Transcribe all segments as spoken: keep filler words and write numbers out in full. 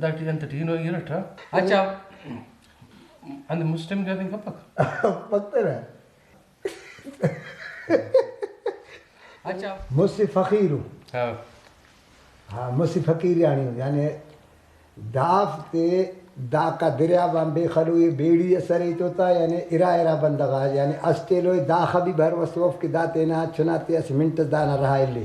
داٹی انت ٹی ہنوئی ارٹ ہاں۔ اچھا، انت مسٹم کہ ارفنگ کپک؟ پکہ نا۔ اچھا۔ مسہ فقیر ءُ۔ ہاں۔ ہاں، مسہ فقیریانی ءُ، یعنی دافتے داکا دریاب آن بے خلوئی بیڑی ئس ارے تو تا، یعنی ارا ارا بندغ آ، یعنی اسٹ ایلو ءِ داخہ بھی بھروسہ اف کہ دا تینا چنا تے اسہ منٹ ئس دانا رہا اِلے۔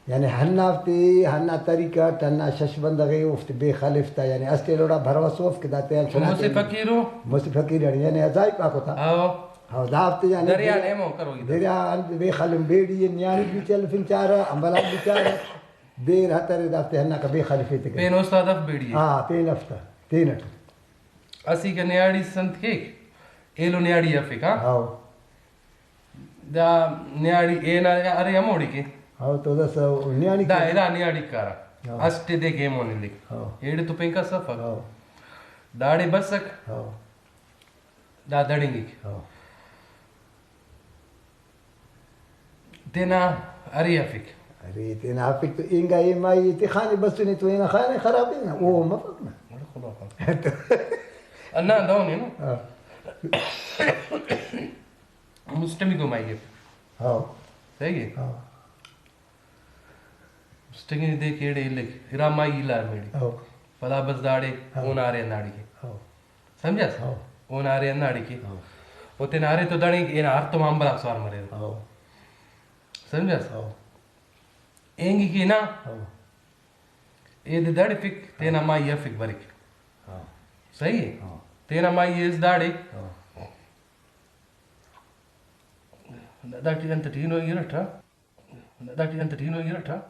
یعنی ہندافتے، ہندا طریقہ اٹ ہندا شش بندغ ءِ اوفتے بے خلفتا، یعنی اسٹ ایلو نا بھروسہ اف کہ دا تینا چنا مسہ تے فقیر ءُ۔ مسہ فقیریانی، یعنی عجائب آکو تا۔ ہاں۔ ہاں، دافتے یعنی دریا دریا، نیمو کروئی تا۔ دریا انت بے خلم بیڑی ءِ، نیاڑی بھی چل فنچارہ، امبل آک بھی چارہ، دیر ہترے دافتے ہندا کہ بے خلفے تے کہ۔ پین استاد اف بیڑی ءِ۔ ہاں، پین اف تا، تینٹ۔ اسیکہ نیاڑی سنت کیک، ایلو نیاڑی افک، ہاں۔ ہاں۔ دا نیاڑی اینا ارے ہموڑی کے۔ ہاں، تو داسہ نیاڑی دا کے۔ ادا نیاڑی کارا۔ ہاں۔ اسٹ دے کے ایمون الیک۔ ہاں۔ ایڑے تو پین کس افک۔ ہاں۔ داڑے بسک۔ ہاں۔ دا دڑنگک۔ ہاں۔ تینا ارے افک۔ ارے تینا افک تو اینگا اے مائی تے خانے بسنے تو اینا خانے خراب ہے نا، او مفک نا۔ گڑا خدا خان۔ ہندا دہنے نا۔ ہاں۔ مسٹمیکو مائی افک۔ ہاں۔ صحیح ہے؟ ہاں۔ مسٹنگ دے کیڑے الک، ارا مائی الار میڑے۔ ہاں۔ پدا بس داڑے ہاں۔ اونا ارے ہنداڑی کے۔ ہاں۔ سمجھاس؟ ہاں۔ اونا ارے ہنداڑی کے۔ ہاں۔ او تینا ارے تو دڑنگ اینا ہر تو امبل آک سوار مریرہ۔ ہاں۔ سمجھاس؟ ہاں۔ اینگی کے نا۔ ہاں۔ اے دے دڑفک، تینا مائی افک بریک۔ ہاں۔ صحیح ہے؟ ہاں۔ تینا مائی ایس داڑے۔ ہاں۔ داٹی انت ٹی ہنوئی ارٹ ہاں۔ داٹی انت ٹی ہنوئی ارٹ ہاں۔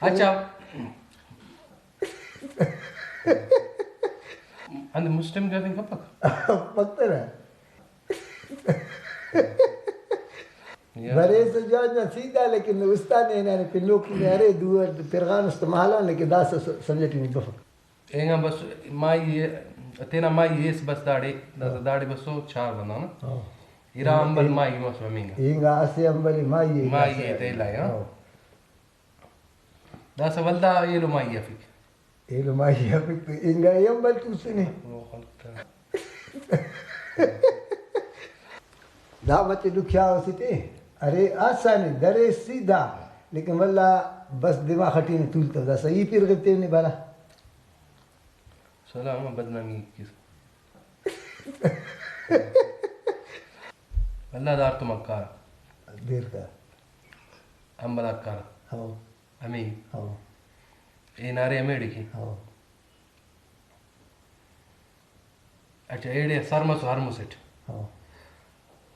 اچھا۔ انت مسٹم کہ ارفنگ کپک؟ پکہ نا۔ یا۔ بریسہ جوان جوان سیدھا، لیکن استاد نے ہنانے پنوکی نے ارے دو پرغان است مہالان، لیکن داسہ س-، سمجھٹی نی بفک۔ اینگان بس مائی ءِ، تینا مائی ایس بس داڑے، داسہ ہاں۔ داڑے بسو چار بندغ نا۔ ہاں۔ ارا امبل مائی مسو ہمینگا۔ اینگا اسہ امبل مائی ءِ مائی داسہ ءِ تیلا ءِ، ہاں۔ ہاں۔ داسہ ولدا ایلو مائی افک۔ ایلو مائی افک تو اینگا ای امبل توسنے۔ او خلق تا۔ دا مچہ ڈکھیا اسے تے، ارے آسان ءِ، درے سیدھا، لیکن ولدا بس دماغ ٹی نے تولتو، داسہ ای پیر غیب تینے بھلا۔ سلام آ بدنامی کس۔ اللہ دار تو مکار۔ دیر کا۔ امبل آک کار۔ ہو۔ ہمے۔ ہو۔ اے نعرے ہمیڑے کے۔ ہو۔ اچھا، ایڑے سر مسو ہر مسٹ۔ ہاں۔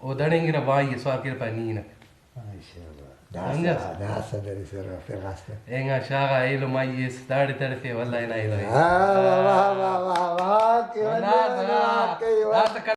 او دڑنگرہ بائی ئے سوار کرے پائے نی ہنک۔ ماشاءاللہ۔ سمجھس؟ داسہ، داسہ درے سر پہ راست۔ اینگا شاغا ایلو مائی ایس داڑے تڑفے واللہ ہنا ایلو ایس۔ واہ، واہ، واہ، واہ، واہ، واہ، کہ واللہ، واللہ، واللہ، کہ واللہ۔ داسہ